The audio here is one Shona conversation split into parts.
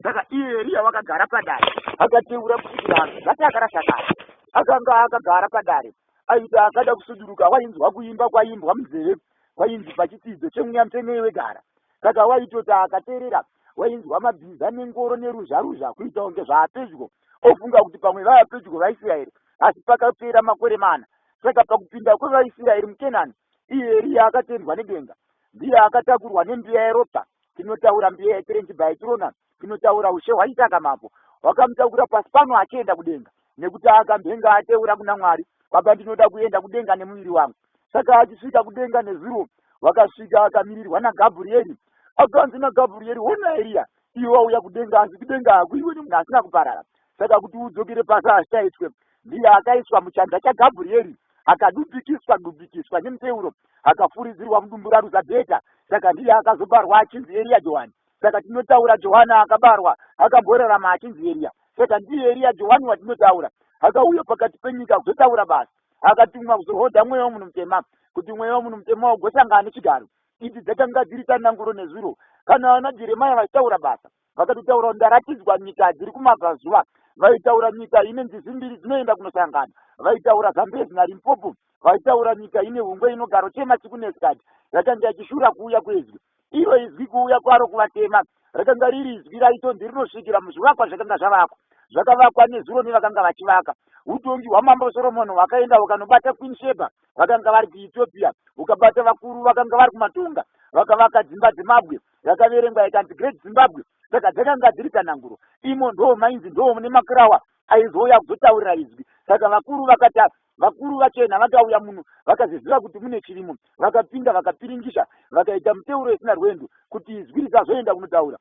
Saka iye Eriya wakagara padare akateura kusvikira vanhu zvasakara sakara. Akanga akagara padare aita akada kusuduruka wainzwa kuimba kwaimbwa munzeve kwainzi pachitsidzo chemweya mutsvene iwe gara. Saka waitoti akateerera wainzwa mabhiza nengoro neruzha ruzha kuita kunge zvaapedyo ofunga kuti pamwe vava pedyo vaIsraeri asi pakapera makore mana. Saka pakupinda kwevaIsraeri muKenani iye Eriya akatendwa nedenga ndiye akatakurwa nembiya yeropa tinotaura mbiya yeTrench Baitrona tinotaura ushe hwaIsaka mambo hwakamutakura pasi pano achienda kudenga nekuti akambenga ateura kuna Mwari baba ndinoda kuenda kudenga nemuviri wangu saka achisvika kudenga nezuro wakasvika akamirirwa naGabrieri akanzi naGabrieri hona Eriya iwe wauya kudenga asi kudenga hakuiwe nemunhu asina kuparara saka kuti udzokere pasi hazvichaitwe ndiye akaiswa muchanza chaGabrieri akadupikiswa dupikiswa nemuteuro akafuridzirwa mudumbu raRuzabheta saka ndiye akazobarwa achinzi Eriya Johani saka tinotaura Johani akabarwa akamborarama achinzi Eriya saka ndiye Eriya Johani watinotaura akauya pakati penyika kuzotaura basa akatumwa kuzohodha mweya wemunhu mutema kuti mweya wemunhu mutema ugosangana nechigaro idzi dzakanga dziri tsananguro nezuro kana vana Jeremaya vachitaura basa vakatotaura kuti ndaratidzwa nyika dziri kumabvazuva vaitaura nyika ine nzizi mbiri dzinoenda kunosangana vaitaura Zambezi naLimpopo vaitaura nyika ine hungwe inogaro chema siku nesikati yakanga ichishura kuuya kwezwi iro izwi kuuya kwaro kuvatema rakanga riri izwi raitonzi rinosvikira muzvivakwa zvakanga zvavakwa zvakavakwa nezuro nevakanga vachivaka utongi hwamambo Soromoni hwakaenda hukanobata Queen Sheba vakanga vari kuEthiopia hukabata vakuru vakanga vari kumatunga vakavaka dzimba dzemabwe yakaverengwa ikanzi Great Zimbabwe saka dzakanga dziri tsananguro imo ndo mainzi ndo mune makurawa aizouya kuzotaurira izwi saka vakuru vakata vakuru vachena vakauya muno vakaziziva kuti mune chirimo vakapinda vakapiringisha vakaita muteuro isina rwendo kuti izwi risazoenda kunotaura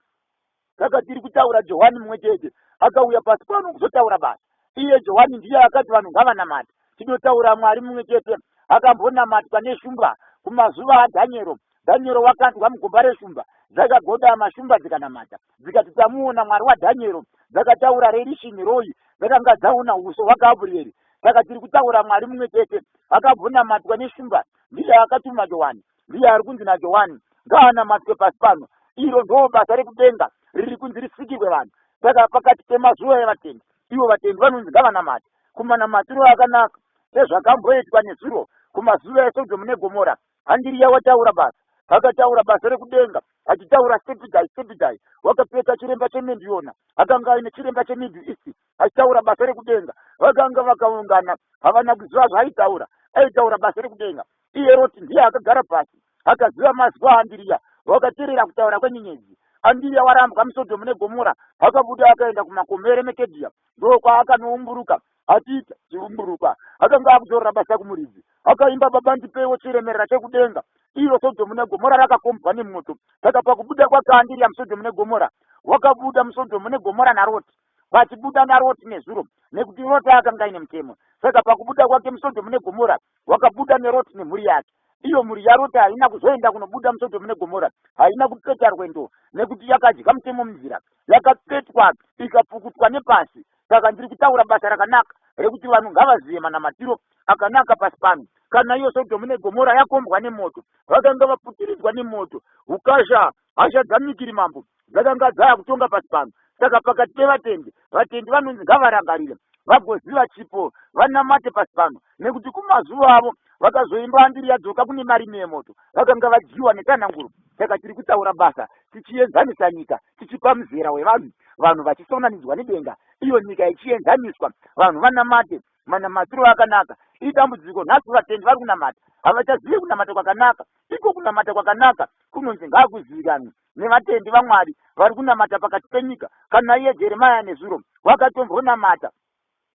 saka tiri kutaura Johani mumwe chete akauya pasi pano kuzotaura basa iye Johani ndiye akati vanhu ngavanamate tinotaura Mwari mumwe chete akambonamatwa neshumba kumazuva aDhaniero Dhaniero wakandwa mugomba reshumba dzakagodama shumba dzikanamata dzikati tamuona Mwari waDhaniero dzakataura rerishini roi dzakanga dzaona uso hwaGabrieri saka tiri kutaura Mwari mumwe chete akambonamatwa neshumba ndiye akatuma Johani ndiye ari kunzi naJohani ngaanamatwe pasi pano iro ndo basa rekudenga riri kunzi risikirwe vanhu saka pakati pemazuva evatendi ivo vatendi vanonzi ngavanamate kumanamatiro akanaka sezvakamboitwa nezuro kumazuva eSodhomu neGomora Andiriya wataura basa akataura basa rekudenga achitaura stepidai stepidai wakapfeka chiremba chemendiyona akanga aine chiremba cheMiddle East achitaura basa rekudenga vakanga vakaungana havana kuziva zvaaitaura aitaura basa rekudenga iye Roti ndiye akagara pasi akaziva mazwi aAndiriya wakateerera kutaura kwenyenyedzi Andiriya warambwa muSodhomu neGomora akabuda akaenda kumakomo eRemekedhiya ndokwaakanouumburuka achiita chiumburuka akanga akutorera basa kumuridzi akaimba baba ndipewo chiremerera chekudenga iro Sodhomu neGomora rakakombwa nemoto saka pakubuda kwake Andiriya muSodhomu neGomora wakabuda muSodhomu neGomora naRoti vachibuda naRoti nezuro nekuti Roti akanga aine mutemo saka pakubuda kwake muSodhomu neGomora wakabuda neRoti nemhuri yake iyo mhuri yaRoti haina kuzoenda kunobuda muSodhomu neGomora haina kupeta rwendo nekuti yakadya mutemo munzira yakapetwa ikapukutwa nepasi saka ndiri kutaura basa rakanaka rekuti vanhu ngavazive manamatiro akanaka pasi pano kana iyo Sodhomu neGomora yakombwa nemoto vakanga vaputiridzwa nemoto ukasha hasha dzamikiri mambo dzakanga dzaya kutonga pasi pano saka pakati pevatendi vatendi vanonzi ngavarangarire vagoziva chipo vanamate pasi pano nekuti kumazuva avo vakazoimba andiri yadzoka kune marimi emoto vakanga vadyiwa netsananguro saka tiri kutaura basa tichienzanisa nyika tichipa muzera wevanhu vanhu vachisonanidzwa nedenga iyo nyika ichienzaniswa vanhu vanamate manamatiro akanaka idambudziko nhasi vatendi vari kunamata havachazivi kunamata kwakanaka iko kunamata kwakanaka kunonzi ngakuzivikanwe nevatendi vaMwari vari kunamata pakati penyika kana iye Jeremaya nezuro wakatombonamata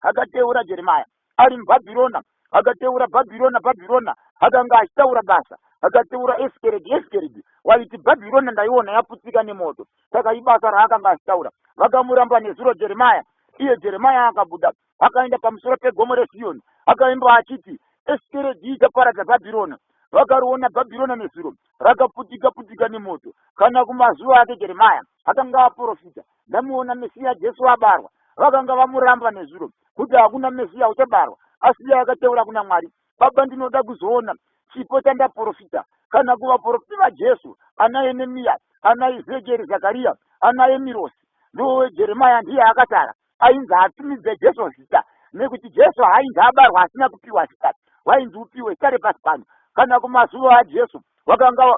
akateura Jeremaya ari muBhabhirona akateura Bhabhirona Bhabhirona akanga achitaura basa akateura Eskeredhi Eskeredhi waiti Bhabhirona ndaiona yaputsika nemoto saka ibasa raakanga achitaura vakamuramba nezuro Jeremaya iye Jeremaya akabuda akaenda pamusoro pegomo reZiyoni akaimba achiti Eskeredhi ichaparadza Bhabhirona vakariona Bhabhirona nezuro rakaputika putika nemoto kana kumazuva ake Jeremaya akanga aprofita ndamuona Mesiya Jesu abarwa vakanga vamuramba nezuro kuti hakuna Mesiya uchabarwa asi iye akateura kuna Mwari baba ndinoda kuzoona chipo chandaprofita kana kuvaprofita vaJesu ana Enemiya ana Ezekieri Zakariya ana Emirosi NdoJeremia ndiye akatara ainzi atumidze Jesu zita, nekuti Jesu haainzi abarwa asina kupiwa zita, wainzi upiwe zita repasi pano. Kana kumazuva aJesu vakanga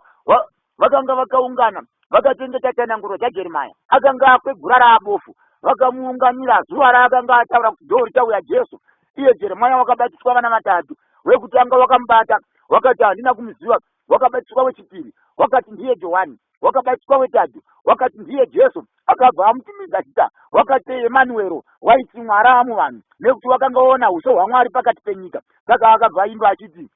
vakanga vakaungana vakachengeta tsananguro dzaJeremia, akanga akwegura raabofu, vakamuunganira zuva raakanga ataura kuti ndo richauya Jesu. Iye Jeremia wakabatiswa vana vatatu. Wekutanga wakamubata wakati handina kumuziva, wakabatiswa wechipiri wakati ndiye Johani, wakabatiswa wetatu wakati ndiye Jesu. Akabva amutumidza zita wakati Emanuero, waiti Mwari amuvanhu, nekuti wakanga waona uso hwaMwari pakati penyika. Saka akabva aimba achiti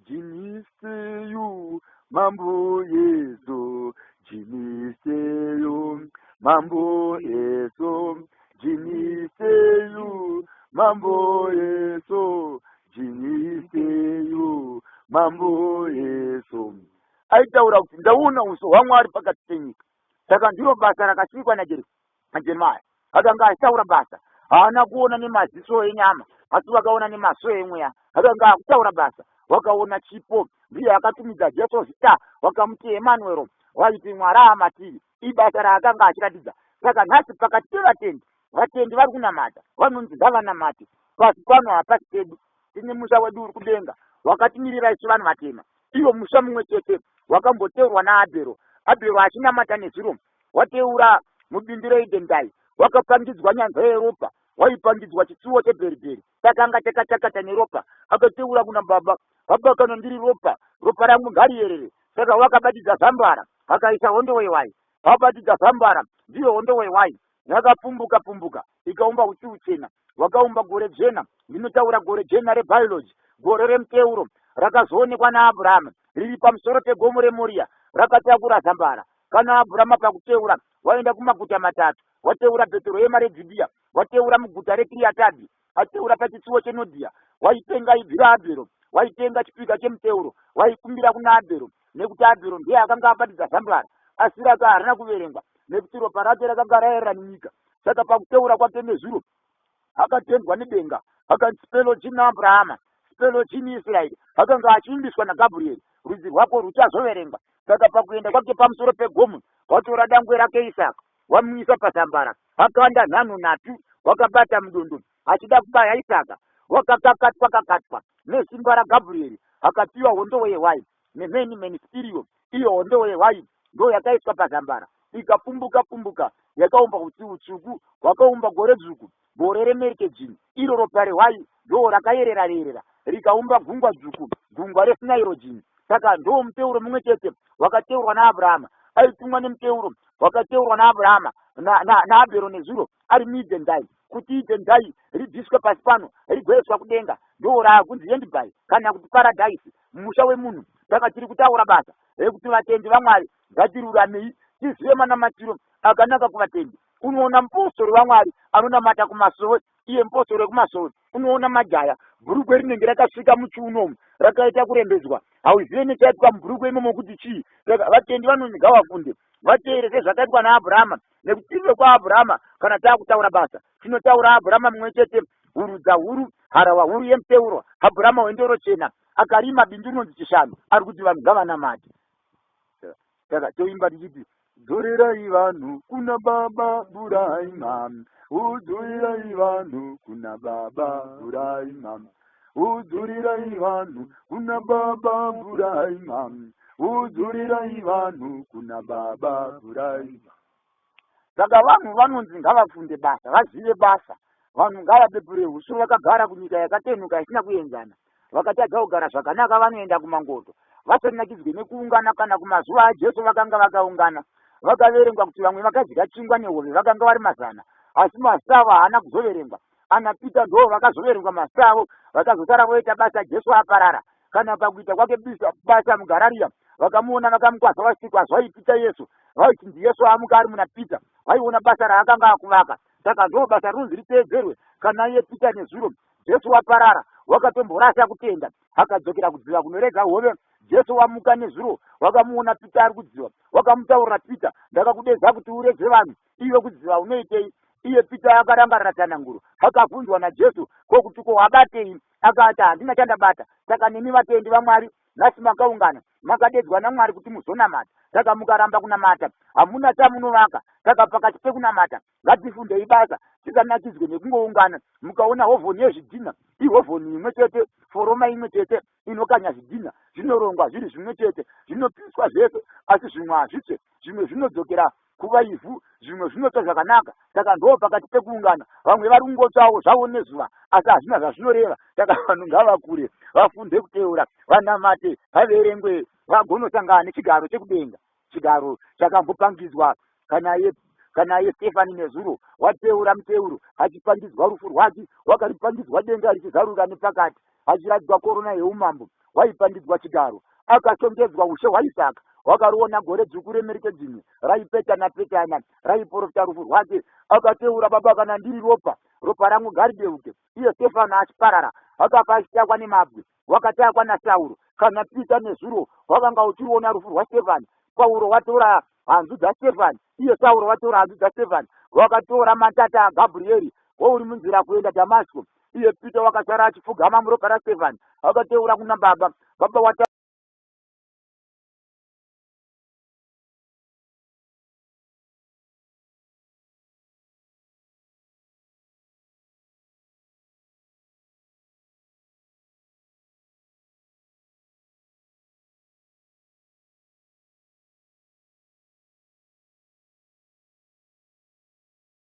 Jiniseyu mambo Yesu, Jiniseyu mambo Yesu, Jiniseyu mambo Yesu, Jiniseyu mambo Yesu. Aitaura kuti ndaona uso hwaMwari pakati penyika. Saka ndiro basa rakasikwa naJeremia. Akanga achitaura basa, haana kuona nemaziso enyama, asi vakaona nemaso emweya. Akanga akutaura basa, wakaona chipo. Ndiye akatumidza Jesu zita, wakamuti Emanuero, waiti Mwari amatiri. Ibasa raakanga achiratidza. Saka nhasi pakati pevatendi, vatendi vari kunamata, vanonzi ngavanamate. Pasi pano hapasi pedu, tine musha wedu uri kudenga wakatimirira isu vanhu vatema. Iwo musha mumwe chete wakamboteurwa naAbhero, Abhero achinamata nezviro, wateura mubindu reIdhendai, wakapangidzwa nyanza yeropa, waipangidzwa chitsuwo chebheribheri takanga takachakata neropa. Akateura kuna baba, baba kana ndiri ropa, ropa rangu ngariyerere. Saka wakabatidza zambara, akaisa hondo wewai, wabatidza zambara, ndiyo hondo wewai yakapfumbuka pfumbuka ikaumba utsi uchena, wakaumba gore jena. Ndinotaura gore jena rebiology, gore remuteuro rakazoonekwa naAbhurahama riri pamusoro pegomo reMoria, rakatakura zambara. Kana Abhurahama pakuteura waenda kumaguta matatu, wateura Bheterehema reJudhiya, wateura muguta reKiriatabhi, ateura pachitsuwo cheNodhiya, waitenga ibvi raAbhero, waitenga chipika chemuteuro, waikumbira kuna Abhero, nekuti Abhero ndiye akanga abatidza zambara, asi rake harina kuverengwa, nekuti ropa rake rakanga raerera nenyika. Saka pakuteura kwake nezuro akatendwa nedenga, akanzi spelojini Abrahama, spelojini Israeri, akanga achivimbiswa naGabrieri, rudzi rwako ruchazoverengwa. Saka pakuenda kwake pamusoro pegomo, watora dangwe rake Isaka, wamuisa pazambara, akanda nhanho nhatu, wakabata mudondo achida kubaya Isaka, wakakakatwa kakatwa nesimba raGabrieri, akapiwa hondowe yehwai nemheni mheni spirio. Iyo hondowe yehwai ndo yakaiswa pazambara, ikapfumbuka pfumbuka, yakaumba utsi utsvuku hwakaumba gore dzvuku, gore remerikejini. Iro ropa rehwai ndo rakayerera yerera rikaumba gungwa dzvuku, gungwa resinairojini. Saka ndo muteuro mumwe chete wakateurwa naAbhurahama, aitumwa nemuteuro wakateurwa naAbhurahama naAbhero nezuro ari muIdhendai, kuti Idhendai ribviswe pasi pano rigoiswa kudenga, ndo raakunzi Yendibhai kana kuti paradhaisi, musha wemunhu. Saka tiri kutaura basa rekuti vatendi vaMwari ngatiruramei, tizive manamatiro akanaka kuvatendi. Unoona mupostori waMwari anonamata kumasowe, iye mupostori wekumasowe, unoona majaya bhurukwe rinenge rakasvika muchiunomu rakaita kurembedzwa, hauzive nechaitwa mubhurukwe imomo kuti chii. Saka vatendi vanonzi ngavafunde, vateere sezvakaitwa naAbhurahama, nekuti ive kwaAbhurahama kana taakutaura basa tinotaura Abhurahama mumwe chete, hurudza huru, harahwa huru yemuteuro, Abhurahama wendoro chena akarima bindu rinonzi chishanu, ari kuti vanhu ngavanamate. Saka toimba tichiti dzorerai vanhu kuna baba Buraima, udzorerai vanhu kuna baba Buraima, udzorerai vanhu kuna baba Buraima, udzorerai vanhu kuna baba Buraima. Saka vanhu vanonzi ngavafunde basa, vazive basa. Vanhu ngavapepure husu vakagara kunyika yakatenuka isina kuenzana. Vakatadza kugara zvakanaka vanoenda kumangoto, vasanakidzwe nekuungana. Kana kumazuva aJesu vakanga vakaungana, vakaverengwa kuti vamwe vakadya chingwa nehove vakanga vari mazana, asi mazita avo haana kuzoverengwa. Ana Pita ndo vakazoverengwa mazita avo, vakazosara voita basa Jesu aparara. Kana pakuita kwake basa muGarariya, vakamuona vakamukwaza vachiti kwazwai Pita Yesu, vaiti ndiYesu amuka ari muna Pita. Vaiona basa raakanga akuvaka. Saka ndo basa rinonzi riteedzerwe. Kana iye Pita nezuro Jesu waparara, wakatomborasa kutenda, akadzokera kudziva kunorega hove. Jesu wamuka nezuro, wakamuona Pita ari kudziva, wakamutaurira Pita, ndakakudedza kuti ureze vanhu, iwe kudziva unoitei? Iye Pita akarangarira tsananguro, akabvunzwa naJesu, ko kuti ko wabatei? Akati handina chandabata. Saka nemi vatendi vaMwari nhasi makaungana, makadedzwa naMwari kuti muzonamata. Saka mukaramba kunamata hamuna chamunovaka. Saka pakati pekunamata ngatifundei basa, tisanakidzwe nekungoungana. Mukaona hovhoni yezvidhina, ihovhoni imwe chete, foroma imwe chete inokanya zvidhina, zvinorongwa zviri zvimwe chete, zvinopiswa zvese, asi zvimwe hazvitsve, zvimwe zvinodzokera kuva ivhu, zvimwe zvinotsva zvakanaka. Saka ndo pakati pekuungana, vamwe vari kungotsvawo zvavo nezuva, asi hazvina zvazvinoreva. Saka vanhu ngavakure, vafunde kuteura, vanamate, vaverengwe, vagonosangana nechigaro chekudenga, chigaro chakambopangidzwa kana iye Stefani nezuro wateura muteuro achipangidzwa rufu rwake, wakaripangidzwa denga richizaruka nepakati, achiradzwa korona yeumambo, waipangidzwa chigaro, akashongedzwa ushe hwaIsaka, wakariona gore dzvuku remerikedzimwe raipetana petana, raiprofita rufu rwake. Akateura, baba, kana ndiri ropa, ropa rangu ngarideuke. Iye Stefano achiparara, akafa achitakwa nemabwe, wakatakwa naSauro. Kana Pita nezuro wakanga uchiriona rufu rwaStefani, Pauro watora hanzu dzaStefani, iye Sauro watora hanzu dzaStefani, wakatora matata aGabrieri, wauri munzira kuenda Dhamasiko. Iye Pita wakasara achipfugama muropa raStefani, akateura kuna baba, baba wata